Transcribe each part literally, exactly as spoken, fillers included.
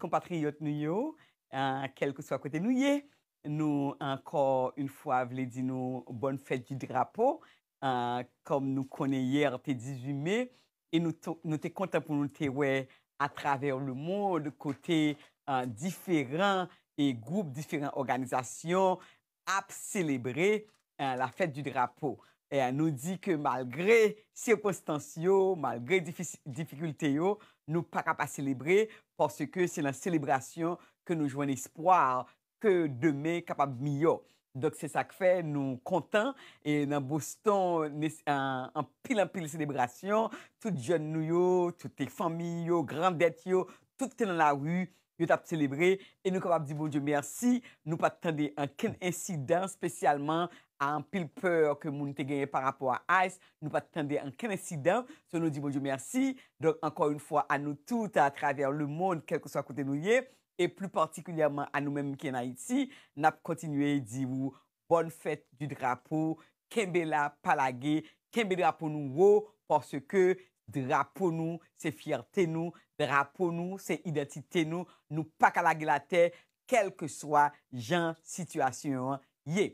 konpatriyòt nou yo, kèlkeswa kote nou ye, nou ankò yon fwa vle di nou bòn fèt di drapo. Kòm nou konnen, yè te dizuit me, e nou te kontan pou nou te wè atravè lemonn kote diferan gwoup, diferan òganizasyon ap selebre la fèt di drapo. Nou di ke malgre sikonstans yo, malgre difikilte yo, nou pa ka pa selebre, paske se nan selebrasyon ke nou jwenn espwa ke demen kapab miyò. Donk, se sa k fè nou kontan. E nan Boston, anpil, anpil selebrasyon. Tout jèn nou yo, tout fanmi yo, grandèt yo, tout te nan lari, yo t ap selebre. E nou kapab di Bondye mèsi, nou pa t tande ankenn ensidan, espesyalman a anpil pè ke moun te genyen pa rapò a ICE. Nou pa t tande ankenn ensidan. So, nou di Bondye mèsi. Donk, ankò yon fwa, a nou tout, atravè lemonn, kèlkeswa kote nou ye, e pli patikilyèman a nou menm ki an Ayiti, n ap kontinye di w bòn fèt di drapo, kenbe la, pa lage, kenbe drapo nou wo, paske drapo nou se fyète nou, drapo nou se idantite nou, nou pa ka lage l atè, kèlkeswa jan sitiyasyon an ye.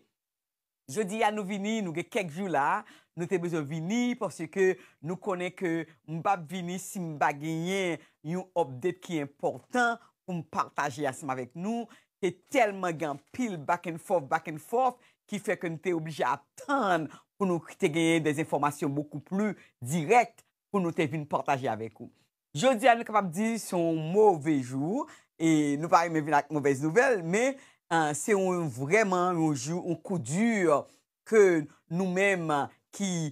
Jodi a nou vini, nou gen kèk jou la, nou te bezwen vini paske nou konnen ke m p ap vini si m pa genyen yon update ki enpòtan pou m pataje ansanm avèk nou. Te tèlman gen anpil back and forth, back and forth, ki fè ke n te oblije atann pou nou te genyen de enfòmasyon bokou pli dirèk pou nou te vin pataje avèk ou. Jodi a, nou kapab di se yon move jou, e nou pa renmen vin ak movèz nouvèl, men se yon vrèman yon jou, yon kou di ke nou menm ki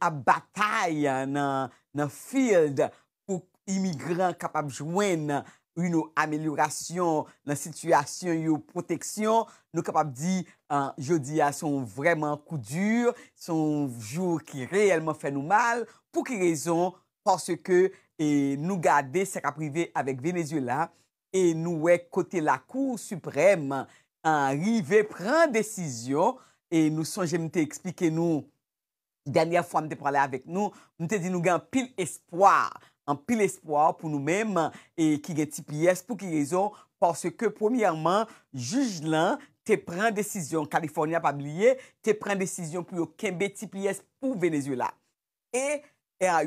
ap batay nan, nan field pou imigran kapab jwenn yon amelyorasyon nan sitiyasyon yo, pwoteksyon, nou kapab di jodi a se yon vrèman kou di, se yon jou ki reyèlman fè nou mal. Pou ki rezon? Paske nou gade sa k ap rive avèk Venezuela, e nou wè kote Lakou Siprèm rive pran desizyon, e nou sonje m te eksplike nou dènyè fwa m te pale avèk nou, m te di nou gen anpil espwa, anpil espwa pou nou menm e ki gen T P S. Pou ki rezon? Paske premyèman, jij lan te pran desizyon, Kalifòni a pa bliye, te pran desizyon pou yo kenbe T P S pou Venezuela. E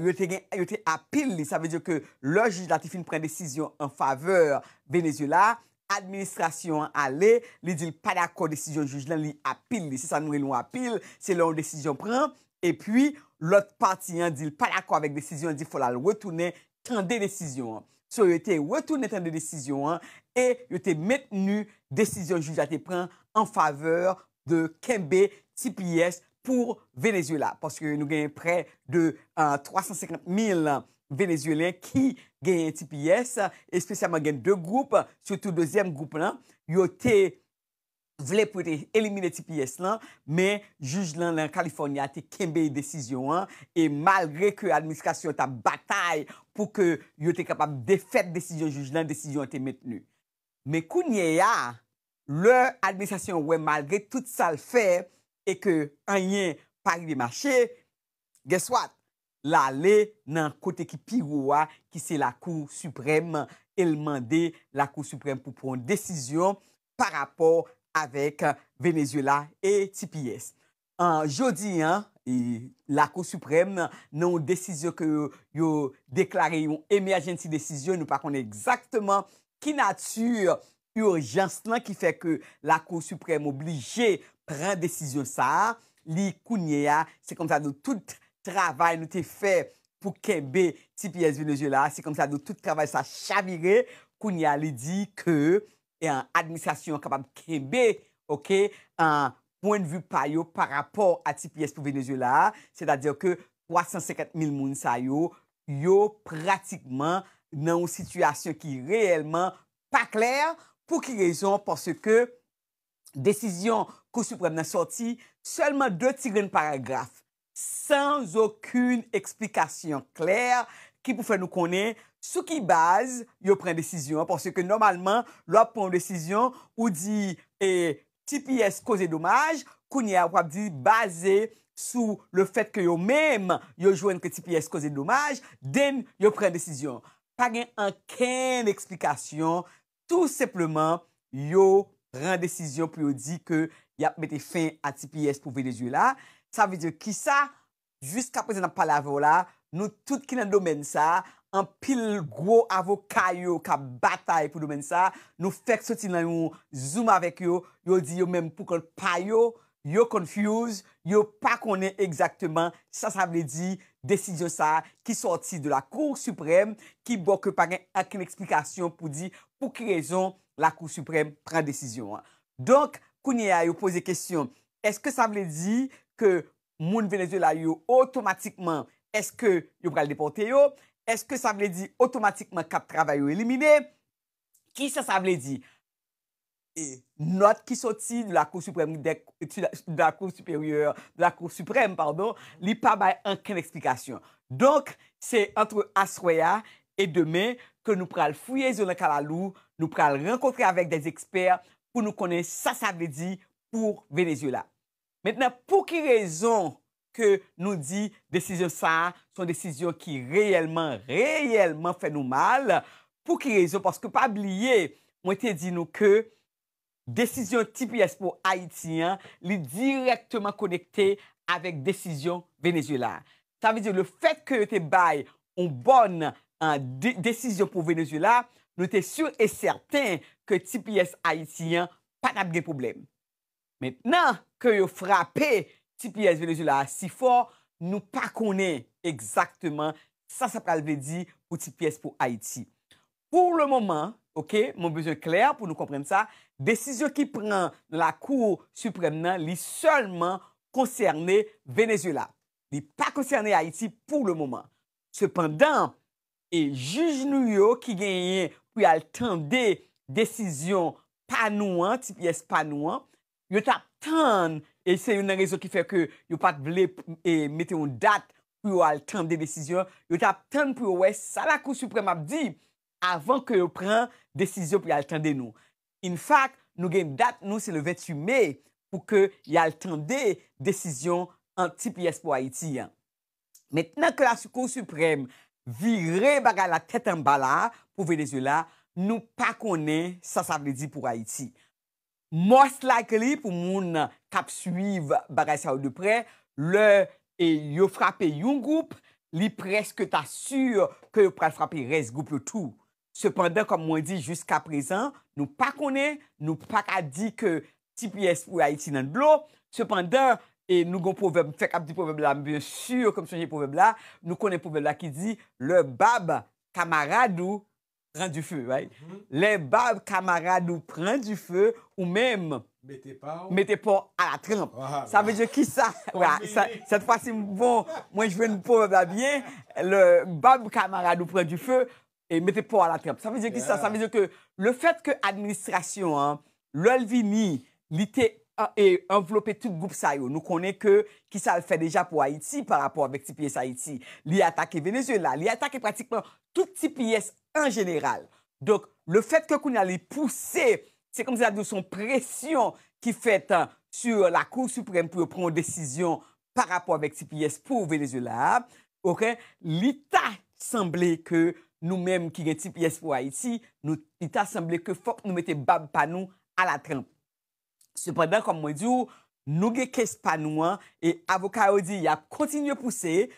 yo te gen, yo te apil li. Sa vle di ke lè jij la te fin pran desizyon an favè Venezuela, administrasyon an ale, li di l pa dakò desizyon jij lan, li apil li. Se sa nou rele yon apil, se lè yon desizyon pran, epi lòt pati an di l pa dakò avèk desizyon an, di fò l al retounen tande desizyon an. So, yo te retounen tande desizyon an e yo te mentni desizyon jij la te pran an favè de kenbe T P S pou Venezuela, paske nou gen prè de twa san senkant mil Venezuelyen ki genyen T P S, espesyalman gen de gwoup, sitou dezyèm gwoup lan, yo te vle pou yo te elimine T P S lan, men jij lan nan Kalifòni a te kenbe desizyon an, e malgre ke administrasyon an t ap batay pou ke yo te kapab defèt desizyon jij lan, desizyon an te mentni. Men kounye a, lè administrasyon an wè malgre tout sa l fè e ke anyen pa rive mache, guess what? L ale nan kote ki pi wo a, ki se Lakou Siprèm, e l mande Lakou Siprèm pou pran yon desizyon pa rapò avèk Venezuela e T P S. Jodi a, Lakou Siprèm, nan yon desizyon ke yo deklare yon emergency decision, nou pa konnen egzakteman ki nati ijans lan ki fè ke Lakou Siprèm oblije pran desizyon sa a. Li kounye a, se kòmsa nou tout travay nou te fè pou kenbe T P S Venezuela, se kòmsa nou tout travay sa chavire. Kounye a, li di ke administrasyon an kapab kenbe, oke, pwennvi pa yo pa rapò a T P S pou Venezuela a, sètadi ke twa san senkant mil moun sa yo, yo pratikman nan yon sitiyasyon ki reyèlman pa klè. Pou ki rezon? Paske desizyon Kou Siprèm nan sòti sèlman de ti grenn paragraf, san okenn eksplikasyon klè ki pou fè nou konnen sou ki baz yo pran desizyon an. Paske nòmalman, lè w ap pran yon desizyon, ou di, e, T P S koze domaj, kounye a w ap di baze sou le fèt ke yo menm yo jwenn ke T P S koze domaj, then yo pran desizyon. pa gen ankenn eksplikasyon. Tou senpleman, yo pran desizyon pou yo di ke y ap mete fen a T P S pou Venezuela. Sa vle di kisa? Jiskaprezan n ap pale avè w la, nou tout ki nan domèn sa, anpil gwo avoka yo k ap batay pou domèn sa, nou fèk soti nan yon Zoom avèk yo, yo di yo menm pou kont pa yo, yo confuse, yo pa konnen egzakteman sa sa vle di, desizyon sa ki sòti de la Cour Suprême, ki bò ke pa gen okenn eksplikasyon pou di pou ki rezon la Cour Suprême pran desizyon an. Donk, kounye a, yo poze kesyon, èske sa vle di ke moun Venezuela yo otomatikman, èske yo pral depòte yo? Èske sa vle di otomatikman kat travay yo elimine? Kisa sa vle di? E nòt ki soti de la Cour Suprême, de, de la Cour Supérieure, de la Cour Suprême, pardon, li pa bay ankenn eksplikasyon. Donk, se antre aswè a e demen ke nou pral fouye zye nan kalalou, nou pral rankontre avèk de ekspè pou nou konnen sa sa vle di pou Venezuela. Mentnan, pou ki rezon ke nou di desizyon sa a se yon desizyon ki reyèlman, reyèlman fè nou mal? Pou ki rezon? Paske pa bliye, mwen te di nou ke desizyon T P S pou Ayiti an, li dirèkteman konekte avèk desizyon Venezuela. Sa vle di, le fèt ke yo te bay yon bòn, an, de, desizyon pou Venezuela, nou te si e sèten ke T P S Ayiti an pa t ap gen pwoblèm. Mentnan ke yo frape T P S Venezuela a si fò, nou pa konnen egzakteman sa sa pral vle di pou T P S pou Ayiti. Pou le moman, oke, mwen bezwen klè pou nou konprann sa, desizyon ki pran nan Lakou Siprèm nan, li sèlman konsène Venezuela. Li pa konsène Ayiti pou le moman. Sepandan, e jij nou yo ki genyen pou y al tande desizyon pa nou an, T P S pa nou an, yo t ap tann, e se youn nan rezon ki fè ke yo pa t vle, e, mete yon dat pou yo al tande desizyon, yo t ap tann pou yo wè sa Lakou Siprèm ap di avan ke yo pran desizyon pou y al tande nou. In fact, nou gen dat nou, se le venntuit me, pou ke y al tande desizyon an T P S pou Ayiti an. Mentnan ke Lakou Siprèm vire bagay la tèt anba la pou Venezuela, nou pa konnen sa sa vle di pou Ayiti. Most likely, pou moun k ap swiv bagay sa yo de prè, lè, e, yo frape yon gwoup, li prèske ta si ke yo pral frape rès gwoup yo tou. Sepandan, kòm mwen di, jiskaprezan, nou pa konnen, nou pa ka di ke T P S pou Ayiti nan dlo. Sepandan, e nou gon pwovèb, fèk ap di pwovèb la, m byen si ke m sonje pwovèb la, nou konnen pwovèb la ki di, lè bab kamarad ou pran dife, right? Lè bab kamarad ou pran dife, ou menm mete pa w a la tranp. Sa vle di kisa? Sa, sèt fwa si m bon, mwen jwenn pwovèb la byen, lè bab kamarad ou pran dife, e mete pa w a la tranp. Sa vle di kisa? Sa vle di ke le fèt ke administrasyon an, lè l vini, li te an, e, anvlope tout gwoup sa yo. Nou konnen ke kisa l fè deja pou Ayiti pa rapò avèk T P S Ayiti. Li atake Venezuela, li atake pratikman tout T P S an jeneral. Donk, le fèt ke kounye a li pouse, se kòmsi ta di w se yon presyon ki fèt, e, sou Lakou Siprèm pou yo pran yon desizyon pa rapò avèk T P S pou Venezuela a, oke, li ta sanble ke nou menm ki gen T P S pou Ayiti, nou, li ta sanble ke fòk nou mete bab pa nou a la tranp. Sepandan, kòm mwen di w, nou gen case pa nou an, e avoka yo di y ap kontinye pouse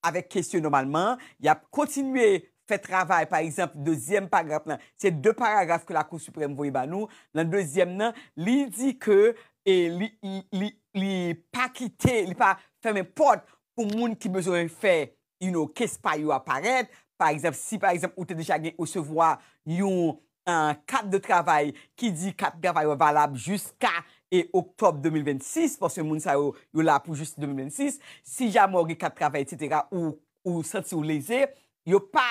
avèk case yo nòmalman, y ap kontinye fè travay, pa egzanp, dezyèm paragraf lan, se de paragraf ke Lakou Siprèm voye ba nou, nan dezyèm nan, li di ke, e, li, li, li, li pa kite, li pa fèmen pòt pou moun ki bezwen fè, you know, case pa yo a parèt. Pa egzanp, si pa egzanp ou te deja gen resevwa yon, e, kat de travay ki di kat travay ou valab jiska, e, oktòb de mil vennsis, paske moun sa yo, yo la pou jis de mil vennsis, si jamè w gen kat travay, etsetera, ou, ou santi w leze, yo pa,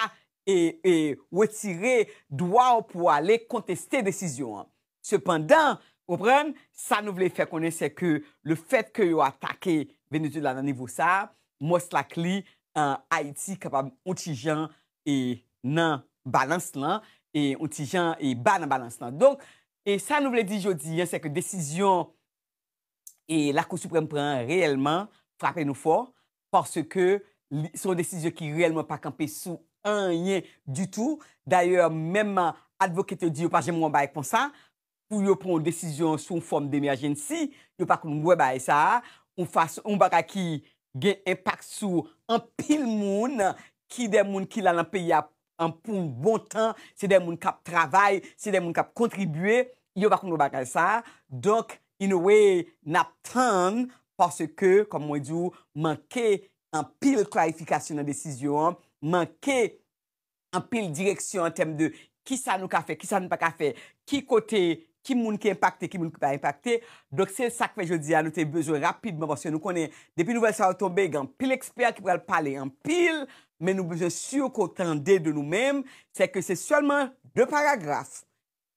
e, e, retire dwa w pou w ale konteste desizyon an. Sepandan, konprann, sa nou vle fè konnen, se ke le fèt ke yo atake Venezuela nan nivo sa a, most likely, e, Ayiti kapab yon ti jan, e, nan balans lan, e yon ti jan, e, ba nan balans lan. Donk, e sa nou vle di jodi an, se ke desizyon, e, Lakou Siprèm pran an reyèlman frape nou fò, paske li, se yon desizyon ki reyèlman pa kanpe sou anyen ditou. Dayè, menm advocate yo di yo pa janm wè yon bagay konsa. Pou yo pran yon desizyon sou yon fòm d'emergency, yo pa konn wè bagay sa a, yon fason, yon bagay ki gen enpak sou anpil moun, ki de moun ki la nan peyi a an pou bon tan, se de moun k ap travay, se de moun k ap kontribye, yo pa konn wè bagay sa a. Donk, in a way, n ap tann, paske, kòm mwen di w, manke anpil klarifikasyon nan desizyon an, manke anpil direksyon an tèm de kisa nou ka fè, kisa nou pa ka fè, ki kote, ki moun ki enpakte, ki moun ki pa enpakte. Donk, se sa k fè jodi a nou te bezwen rapidman, paske nou konnen, depi nouvèl sa yo tonbe, gen anpil ekspè ki pral pale anpil, men nou bezwen si ke w tande de nou menm, se ke se sèlman de paragraf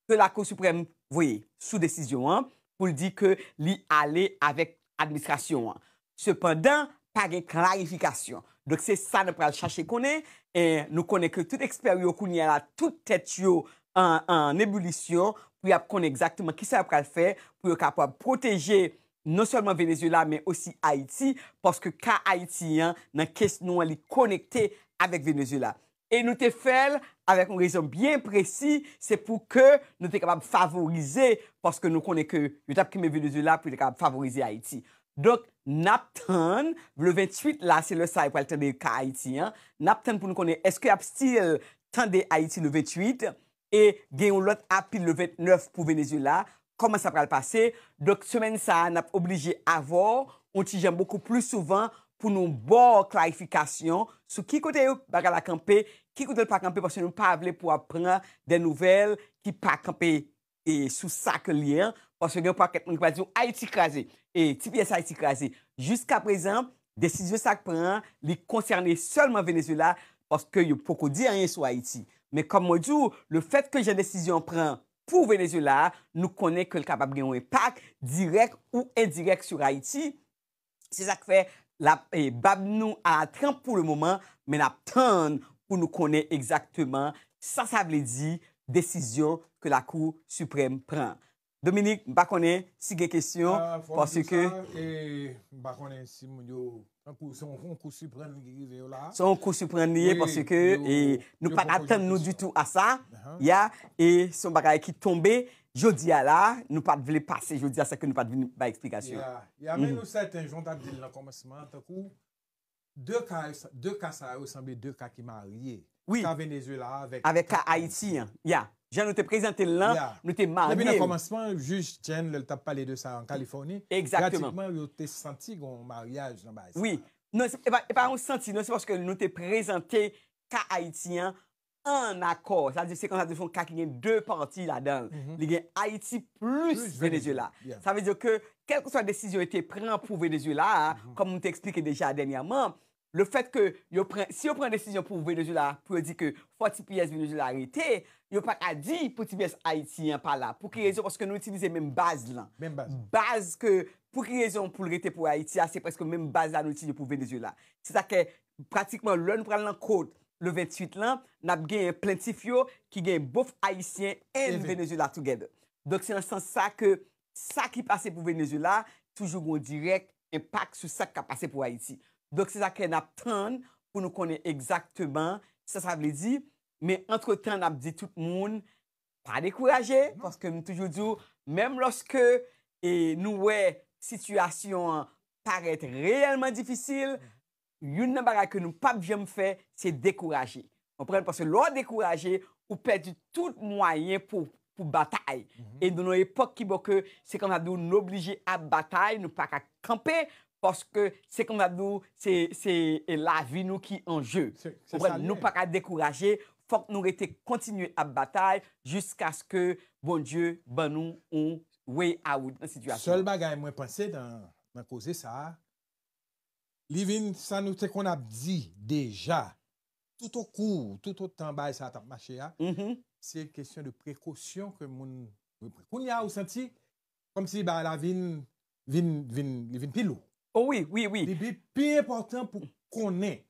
ke Lakou Siprèm voye sou desizyon an pou l di ke li ale avèk administrasyon an. Sepandan, pa gen klarifikasyon. Donk, se sa nou pral chache konnen. E nou konnen ke tout ekspè yo kounye a la, tout tèt yo an, an ebilisyon pou y ap konnen egzakteman kisa yo pral fè pou yo kapab pwoteje non sèlman Venezuela, men osi Ayiti, paske ka Ayiti an nan kes nou an, li konekte avèk Venezuela. E nou te fè l avèk yon rezon byen presi, se pou ke nou te kapab favorize, paske nou konnen ke yo t ap kenbe Venezuela pou yo te kapab favorize Ayiti. Donk, n ap tann, le venntuit la, se lè sa yo pral tande ka Ayiti an, n ap tann pou nou konnen èske y ap still tande Ayiti le venntuit, e gen yon lòt apil le ventnèf pou Venezuela. Kòman sa pral pase? Donk, semèn sa a, n ap oblije avè w yon ti jan bokou pli souvan pou nou ba w klarifikasyon sou ki kote bagay la kanpe, ki kote l pa kanpe, paske nou pa vle pou w ap pran de nouvèl ki pa kanpe e sou sa ke l ye an, paske gen yon pakèt moun ki pral di w Ayiti kraze, e T P S Ayiti kraze. Jiskaprezan, desizyon sa k pran an, li konsène sèlman Venezuela, paske yo poko di anyen sou Ayiti. Men kòm mwen di w, le fèt ke jan desizyon an pran pou Venezuela a, nou konnen ke l kapab gen yon enpak dirèk ou endirèk sou Ayiti. Se sa k fè l ap, eh, bab nou a la tranp pou le moman, men n ap tann pou nou konnen egzakteman sa sa vle di desizyon ke Lakou Siprèm pran. Dominique, m pa konnen si gen kesyon, paske m pa konnen si moun yo, tankou se yon konkou siprann ki rive yo la. Se yon konkou siprann li ye, paske, eh, nou pa t atann nou ditou a sa. Ya, e se yon bagay ki tonbe jodi a la, nou pa t vle pase jodi a san ke nou pa t vin bay eksplikasyon. Ya, ya, men nou sèten, jan w t ap di l nan kòmansman an, tankou de ka, de ka sa yo sanble de ka ki marye. Wi. Ka Venezuela avèk, avèk ka Ayiti an. Ya. Jan nou te prezante l lan, nou te marye yo. Depi nan kòmansman, jij Chen, lè l t ap pale de sa an Kalifòni, egzakteman, pratikman, yo te santi gen yon maryaj nan bagay sa. Wi. Non, se, e pa, e pa yon santi, non, se paske nou te prezante ka Ayiti an an akò. Sa vle di, se konsa, se yon ka ki gen de pati ladan l. Li gen Ayiti plis Venezuela. Sa vle di ke, kèlkeswa desizyon yo te pran pou Venezuela a, kòm nou te eksplike deja dènyèman, le fèt ke yo pran, si yo pran desizyon pou Venezuela, pou yo di ke fò T P S Venezuela rete, yo pa ka di pou T P S Ayiti an pa la. Pou ki rezon? Paske nou itilize menm baz lan. Menm baz. Baz ke, pou ki rezon pou l rete pou Ayiti a, se prèske menm baz la nou itilize pou Venezuela. Se sa ke, pratikman, lè nou pral nan kot le venntuit lan, n ap genyen plentif yo ki gen both Ayisyen and Venezuela together. Donk, se nan sans sa ke sa ki pase pou Venezuela toujou gen yon dirèk enpak sou sa k ap pase pou Ayiti. Donk, se sa ke n ap tann pou nou konnen egzakteman sa sa vle di. Men, antretan, n ap di tout moun, pa dekouraje, paske m toujou di w, menm lòske, e, nou wè sitiyasyon an parèt reyèlman difisil, youn nan bagay ke nou p ap janm fè, se dekouraje. Konprann? Paske lè w dekouraje, ou pèdi tout mwayen pou, pou batay. E nou nan yon epòk ki bò ke se kòm sa di w, nou oblije ap batay, nou pa ka kanpe, paske se kòm sa di w, se, se, e, lavi nou ki an je. Konprann? Nou pa ka dekouraje, fòk nou rete kontinye ap batay jiskaske Bondye ban nou yon way out nan sitiyasyon. Sèl bagay mwen panse nan, nan koze sa a, li vin sa nou te konn ap di deja, toutokou, toutotan bagay sa a t ap mache a, se kesyon de prekosyon ke moun, kounye a ou santi kòmsi bagay la vin, vin, vin, li vin pi lou. O wi, wi, wi. Li pi, pi enpòtan pou konnen,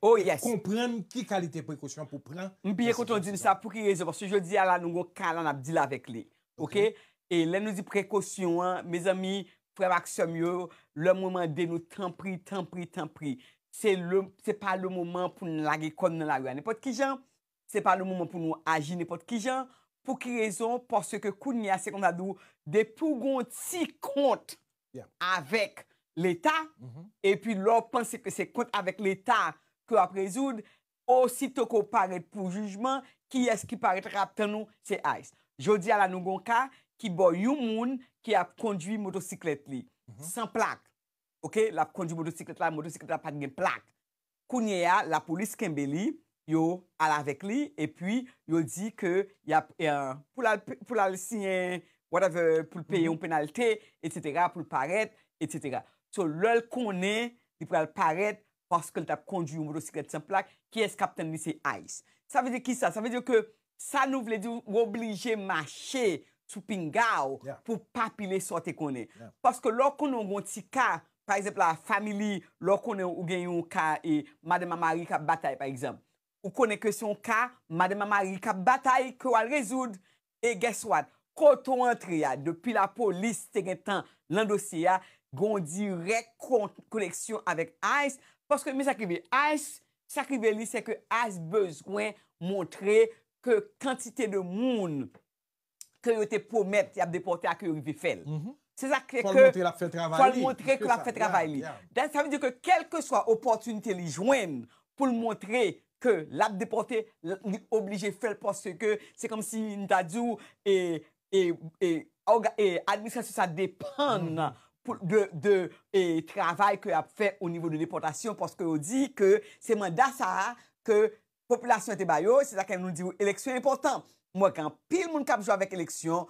konprann ki kalite prekosyon pou pran. M byen kontan w di m sa, pou ki rezon? Paske jodi a la, nou gon ka la, n ap deal avèk li. Oke? E lè nou di prekosyon an, mezanmi, frè m ak sè m yo, lè mwen mande nou, tanpri, tanpri, tanpri, se le, se pa le moman pou n lage kò n nan lari a. Nenpòt ki jan, se pa le moman pou nou aji nenpòt ki jan. Pou ki rezon? Paske kounye a, se konn sa di w, depi w gen yon ti kont avèk Leta, epi lè w panse ke se kont avèk Leta ke w ap rezoud, osito ke w parèt pou jijman, kiyès ki parèt k ap tann ou? Se ice. Jodi a la, nou gen yon ka ki bò yon moun ki ap kondui motosiklèt li san plak. Oke, l ap kondui motosiklèt la, motosiklèt la pa t gen plak. Kounye a, lapolis kenbe li, yo al avèk li, epi yo di ke y ap, eh, pou l al, pou l al siyen, whatever, pou l peye yon penalte, etsetera, pou l parèt, etsetera. So, lè l konnen li pral parèt paske l t ap kondui yon motosiklèt san plak, kiyès k ap tann li? Se ice. Sa vle di kisa? Sa vle di ke sa nou vle di, w oblije mache sou pinga w pou pa pile sa w te konnen. Paske lè w konnen w gen yon ti ka, pa egzanp la, family, lè w konnen ou gen yon ka, e madanm a mari k ap batay, pa egzanp, ou konnen ke se yon ka madanm a mari k ap batay ke w al rezoud. E guess what? Kote w antre a, depi lapolis te gentan lan dosye a, gen yon dirèk kon-, koneksyon avèk ice, paske men sa k rive ice, sa k rive li, se ke ice bezwen montre ke kantite de moun ke yo te pwomèt y ap depòte a, ke yo rive fè l. Se sa k fè ke fò l montre l ap fè travay li. Fò l montre ke l ap fè travay li. Sa vle di ke kèlkeswa opòtinite li jwenn pou l montre ke l ap depòte, li oblije fè l paske se kòmsi m ta di w, e, e, e, òga-, e, administrasyon sa depann pou, de, de, e, travay ke y ap fè o nivo de depòtasyon, paske yo di ke se manda sa a ke popilasyon te ba yo, se sa ke nou di w, eleksyon enpòtan. M wè gen anpil moun k ap jwe avèk eleksyon.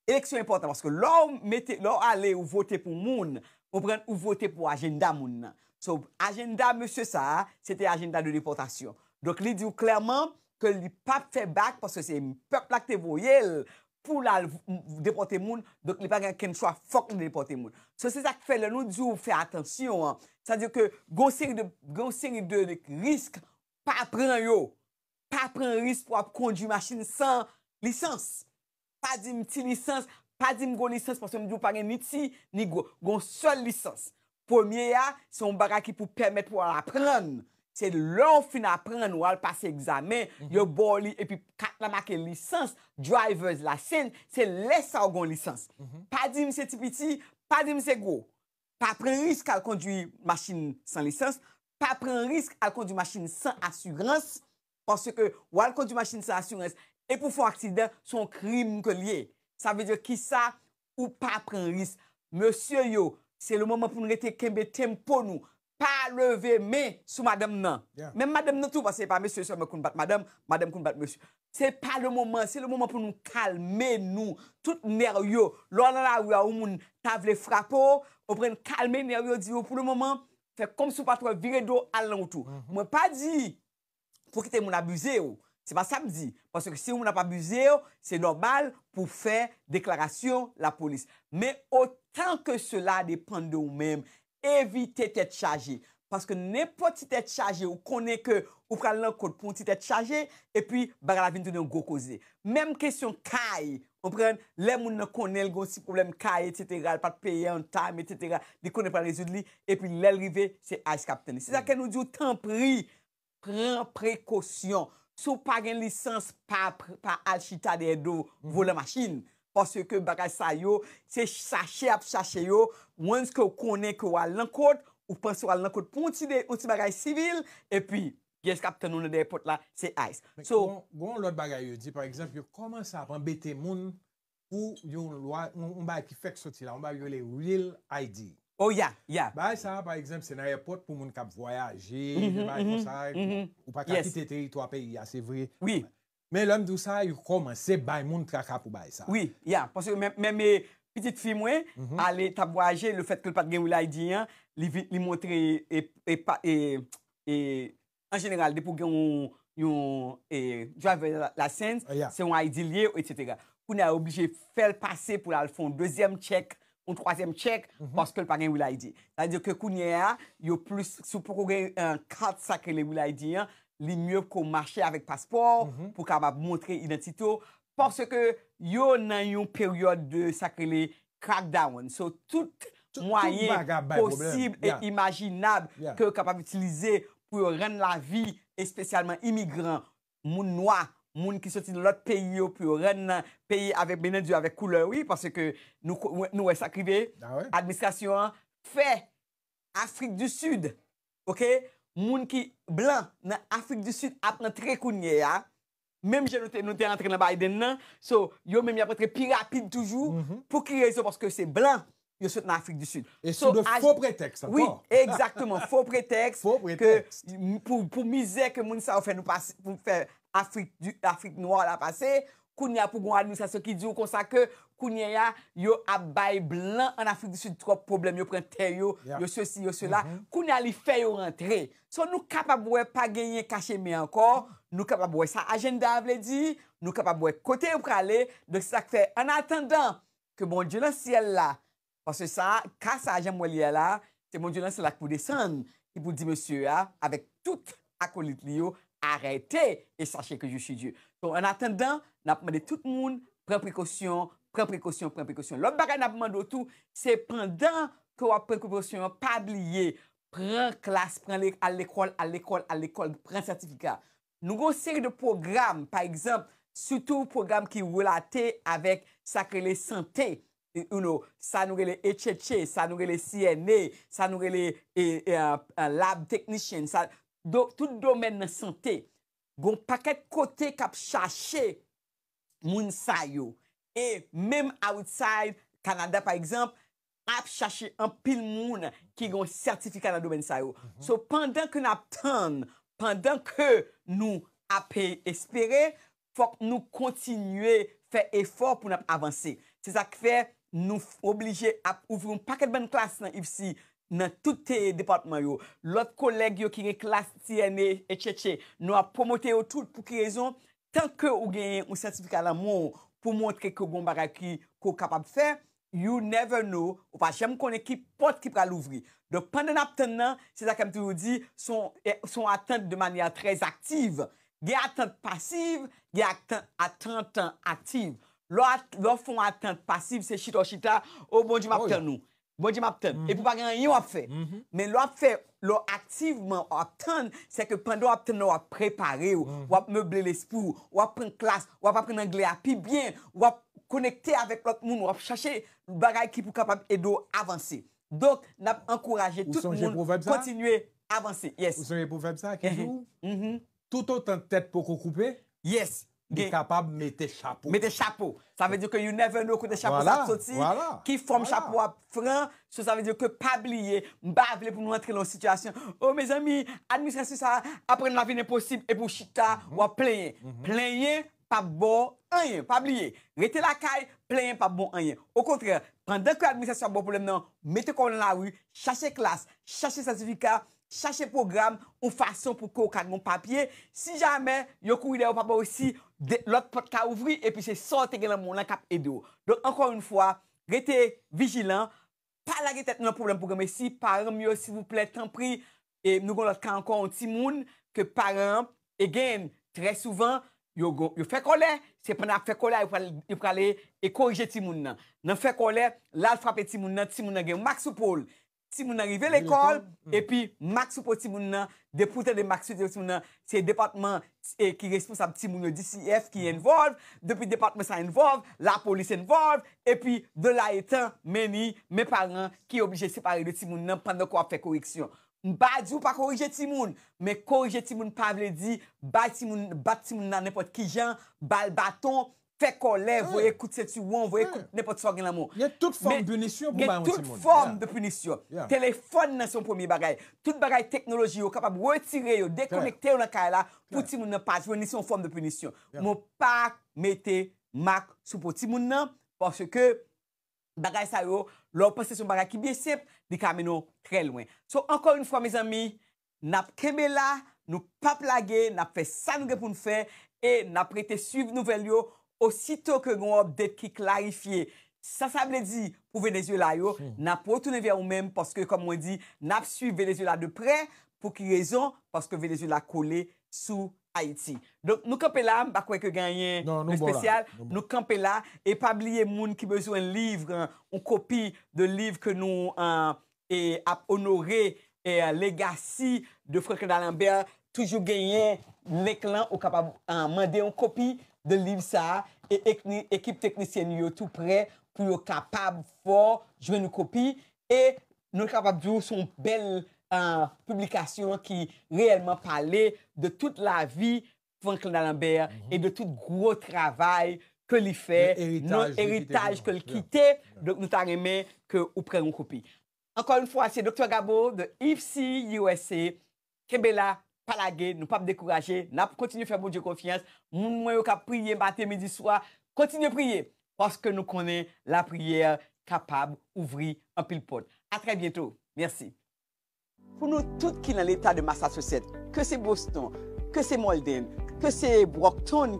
Eleksyon enpòtan, paske lè w mete, lè w ale, ou vote pou moun, ou pran, ou vote pou ajanda moun nan. So, ajanda mesye sa a, se te ajanda de depòtasyon. Donk, li di w klèman ke li p ap fè bak, paske se pèp la ki te voye l pou l al depòte moun, donk li pa gen okenn chwa, fòk li depòte moun. So, se sa k fè lè nou di w fè atansyon an, sa di ke gen yon seri de, gen yon seri de risk, pa pran yo. Pa pran risk pou w ap kondui machin san lisans. Pa di m ti lisans, pa di m gwo lisans, paske m di w pa gen ni ti, ni gwo. Gen yon sèl lisans. Premye a, se yon bagay ki pou pèmèt pou w al aprann. Se lè w fin aprann, w al pase egzamen, yo ba w li, epi kat la make lisans, driver's license, se lè sa w gen yon lisans. Pa di m se ti piti, pa di m se gwo. Pa pran risk al kondui machin san lisans, pa pran risk al kondui machin san asirans, paske w al kondui machin san asirans e pou fè yon aksidan, se yon krim ke l ye. Sa vle di kisa? Ou pa pran risk. Mesye yo, se le moman pou nou rete kenbe tempo nou. Pa leve men sou madanm nan. Menm madanm nan tou, paske se pa mesye sèlman ki konn bat madanm, madanm konn bat mesye. Se pa le moman, se le moman pou nou kalme nou. Tout nèv yo, lè w nan lari a, yon moun ta vle frape w, ou pran kalme nèv yo, di yo pou le moman, fè kòmsi w pa t wè, vire do w al nan wout ou. Mwen pa di pou kite moun abize w. Se pa sa m di. Paske si yon moun ap abize w, se nòmal pou w fè deklarasyon lapolis. Men otan ke sela depann de ou menm, evite tèt chaje. Paske nenpòt ti tèt chaje, ou konnen ke ou pral nan kòd pou yon ti tèt chaje, epi bagay la vin tounen yon gwo koze. Menm kesyon kay, konprann, lè moun nan konnen l gen yon ti pwoblèm kay, etsetera, l pa t peye on time, etsetera, li konnen pral rezoud li, epi lè l rive, se ice k ap tann li. Se sa ke nou di w, tanpri, pran prekosyon. Si w pa gen lisans, pa, pa al chita dèyè do volan machin. Paske bagay sa yo, se chache y ap chache yo. Once ke w konnen ke w al nan kòd, ou panse w al nan kòd pou yon ti de, yon ti bagay sivil, epi, guess k ap tann ou nan dèyè pòt la, se ice. So, gon, gon lòt bagay yo di, pa egzanp, yo kòmanse ap anbete moun pou yon lwa, yon, yon bagay ki fèk soti la, yon bagay yo rele Real I D. Oh, yeah, yeah. Bagay sa a, pa egzanp, se nan èpòt pou moun k ap vwayaje, de bagay konsa, ou pa ka kite teritwa peyi a, se vre. Wi. Men lè m di w sa, yo kòmanse bay moun traka pou bagay sa. Wi, yeah, paske menm, menm, e, pitit fi mwen, ale, t ap vwayaje, lefètke l pa t gen Real I D an, li vi-, li montre, e, e, pa, e, e, an jeneral, depi w gen yon, yon, e, driver license, se yon I D l ye, etsetera. Kounye a, yo oblije fè l pase pou l al fè yon dezyèm tchèk, yon twazyèm tchèk, paske l pa gen Real I D. Sa vle di ke kounye a, yo plis, si w poko gen, e, kat sa k rele Real I D an, li mye ke w mache avèk paspò w pou w kapab montre idantite w, paske yo nan yon peryòd de sa k rele crackdown. So, tout mwayen posib e imajinab ke yo kapab itilize pou yo rann lavi, espesyalman imigran, moun nwa, moun ki soti nan lòt peyi yo pou yo rann nan peyi avèk, byen antandi, avèk koulè, wi, paske nou, nou wè sa k rive, administrasyon an fè Afrik di Sid, oke, moun ki blan nan Afrik di Sid ap rantre kounye a, menm jan nou te, nou te antre nan Biden nan, so, yo menm y ap rantre pi rapid toujou. Pou ki rezon? Paske se blan, yo sot nan Afrik di Sid. E sou de fo pretèks ankò. Wi, egzakteman, fo pretèks. Fo pretèks. Pou, pou mizè ke moun sa yo fè nou pase, pou fè Afrik di, Afrik nwa la pase, kounye a pou gon administrasyon ki di w konsa ke kounye a, yo ap bay blan an Afrik di Sid twòp pwoblèm, yo pran tè yo, yo sesi, yo sela. Kounye a, li fè yo rantre. So, nou kapab wè pa genyen kache men ankò, nou kapab wè sa ajanda a vle di, nou kapab wè kote yo prale. Donk, se sa k fè, an atandan ke Bondye nan syèl la, paske sa, ka sa, jan m wè l ye a la, se Bondye nan syèl la ki pou desann, ki pou di mesye a, avèk tout akolit li yo, arrêtez et sachez que je suis Dieu. Donk, an atandan, n ap mande tout moun, pran prekosyon, pran prekosyon, pran prekosyon. Lòt bagay n ap mande w tou, se pandan ke w ap pran prekosyon an, pa bliye, pran klas, pran le-, al lekòl, al lekòl, al lekòl, pran sètifika. Nou gen yon seri de pwogram, pa egzanp, sitou pwogram ki relate avèk sa k rele sante, you know, sa nou rele H H A, sa nou rele C N A, sa nou rele, e, e, a, a, lab technician, sa, do, tout domèn nan sante. Gon pakèt kote k ap chache moun sa yo. E menm outside Canada, pa egzanp, ap chache anpil moun ki gen yon sètifika nan domèn sa yo. So, pandan ke n ap tann, pandan ke nou ap espere, fòk nou kontinye fè efò pou n ap avanse. Se sa k fè nou f-, oblije ap ouvri yon pakèt bann klas nan I F C, nan tout, eh, depatman yo. Lòt kolèg yo ki gen klas C N A, H H A, nou ap pwomote yo tout. Pou ki rezon? Tan ke ou genyen yon sètifika nan men w pou montre ke w gen yon bagay ki, ke w kapab fè, you never know, ou pa janm konnen ki pòt ki pral ouvri. Donk, pandan n ap tann nan, se sa ke m toujou di, se yon, eh, se yon atant de manyè trè aktiv. Gen atant pasiv, gen atant, atant aktiv. Lè w at-, lè w fè yon atant pasiv, se chita w chita, o Bondye m ap tann ou. Bondye m ap tann. Epi w pa gen anyen w ap fè. Men lè w ap fè, lè w aktivman w ap tann, se ke pandan w ap tann nan, w ap prepare w, w ap meble lespri w, w ap pran klas, w ap aprann anglè a pi byen, w ap konekte avèk lòt moun, w ap chache bagay ki pou kapab ede w avanse. Donk, n ap ankouraje tout moun kontinye avanse. Yes. Ou sonje pwovèb sa ki di w, toutotan tèt poko koupe, yes, li kapab mete chapo. Mete chapo. Sa vle di ke you never know kote chapo sa ap soti, ki fòm chapo ap pran. So, sa vle di ke pa bliye, m pa vle pou nou antre nan yon sitiyasyon, o mezanmi, administrasyon sa ap rann lavi enposib, epi w chita, w ap plenyen. Plenyen p ap ba w anyen. Pa bliye, rete lakay, plenyen p ap ba w anyen. Okontrè, pandan ke administrasyon ap ba w pwoblèm nan, mete kò w nan lari, chache klas, chache sètifika, chache pwogram, yon fason pou ke w ka gen yon papye. Si jamè yo kouri dèyè w, pa ba w resi, de, lòt pòt ka ouvri, epi se sa w te gen nan men w lan k ap ede w. Donk, ankò yon fwa, rete vijilan, pa lage tèt nou nan pwoblèm pou granmesi. Paran m yo, silvouplè, tanpri, e nou gen lòt ka ankò, yon timoun ke paran an, again, trè souvan, yo, yo fè kòlè, se pandan y ap fè kòlè a, yo pral, yo prale e korije timoun nan. Nan fè kòlè, l al frape timoun nan, timoun nan gen mak sou po l. Timoun nan rive lekòl, epi mak sou po timoun nan, depi w tande mak sou po timoun nan, se depatman, e, ki responsab timoun yo, D C F, ki involve, depi depatman sa involve, lapolis involve, epi de la etan, men ni, men paran ki oblije separe de timoun nan pandan ke w ap fè koreksyon. M pa di w pa korije timoun, men korije timoun pa vle di bay timoun, bat timoun nan nenpòt ki jan, ba l baton, fè kòlè, voye kout sentiwon, voye kout nenpòt sa w gen nan men w. Gen tout fòm pinisyon pou bay yon timoun. Gen tout fòm de pinisyon. Telefòn nan se yon premye bagay. Tout bagay teknoloji yo kapab retire yo, dekonekte yo nan kay la pou timoun nan pa jwenn li, se yon fòm de pinisyon. Men w pa mete mak sou po timoun nan, paske bagay sa yo, lè w panse se yon bagay ki byen senp, li ka mennen w trè lwen. So, ankò yon fwa, mezanmi, n ap kenbe la, nou p ap lage, n ap fè sa nou gen pou n fè, e n ap rete swiv nouvèl yo, osito ke gen yon update ki klarifye sa sa vle di pou Venezuela yo, n ap retounen vè ou menm, paske, kòm mwen di, n ap swiv Venezuela de prè. Pou ki rezon? Paske Venezuela kole sou Ayiti. Donk, nou kanpe la, m pa kwè ke gen anyen de espesyal. Nou kanpe la, e pa bliye moun ki bezwen liv, yon kopi de liv ke nou, e, ap onore, e, Legacy de Franklin D'Alembert, toujou genyen link lan, ou kapab uh, mande yon kopi de liv sa a, e ekni- ekip teknisyen nou yo tou prè pou yo kapab fè w jwenn yon kopi, e nou kapab di w se yon bèl uh, piblikasyon ki reyèlman pale de tout lavi Franklin Dalembert e de tout gwo travay ke li fè, De eritaj non li kite eritaj pou ke nou. l kite. Donk nou ta renmen ke ou pran yon kopi. Ankò yon fwa, se Doktè Gabo de IFSI U S A. Kenbe la, pa lage, nou p ap dekouraje, n ap kontinye fè Bondye konfyans. Moun mwen yo k ap priye maten, midi, swa, kontinye priye, paske nou konnen lapriyè kapab ouvri anpil pòt. A trè byento. Mèsi. Pou nou tout ki nan leta de Massachusetts, ke se Boston, ke se Malden, ke se Brockton,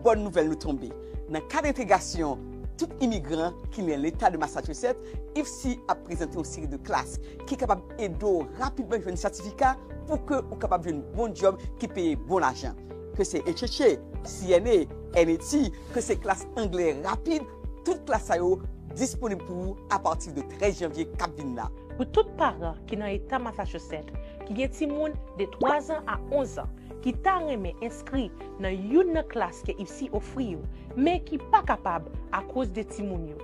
bòn nouvèl nou tonbe. Nan kad entegrasyon tout imigran ki nan leta de Massachusetts, IFSI ap prezante yon seri de klas ki kapab ede w rapidman jwenn sètifika pou ke ou kapab jwenn bon djòb ki peye bon lajan. Ke se H H A, C N A, N A T, ke se klas anglè rapid, tout klas sa yo disponib pou ou apati de trèz janvye k ap vin la. Pou tout paran ki nan eta Massachusetts ki gen timoun de twa zan a onz an ki ta renmen enskri nan youn nan klas ke IFSI ofri yo, men ki pa kapab akoz de timoun yo,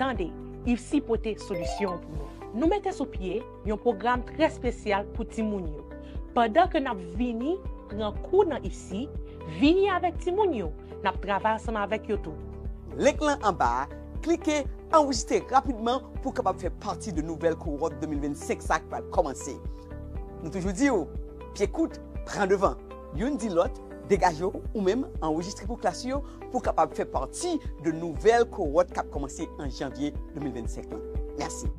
tande, IFSI pote solisyon pou nou. Nou mete sou pye yon pwogram trè espesyal pou timoun yo. Pandan ke n ap vini pran kou nan IFSI, vini avèk timoun yo, n ap travay ansanm avèk yo tou. Link lan anba a, klike anrejistre rapidman pou w kapab fè pati de nouvèl kowòt de mil vennsenk sa k pral kòmanse. Nou toujou di w, pye kout, pran devan. Youn di lòt, degaje w ou menm, anrejistre pou klas yo pou w kapab fè pati de nouvèl kowòt k ap kòmanse an janvye de mil vennsenk lan. Mèsi.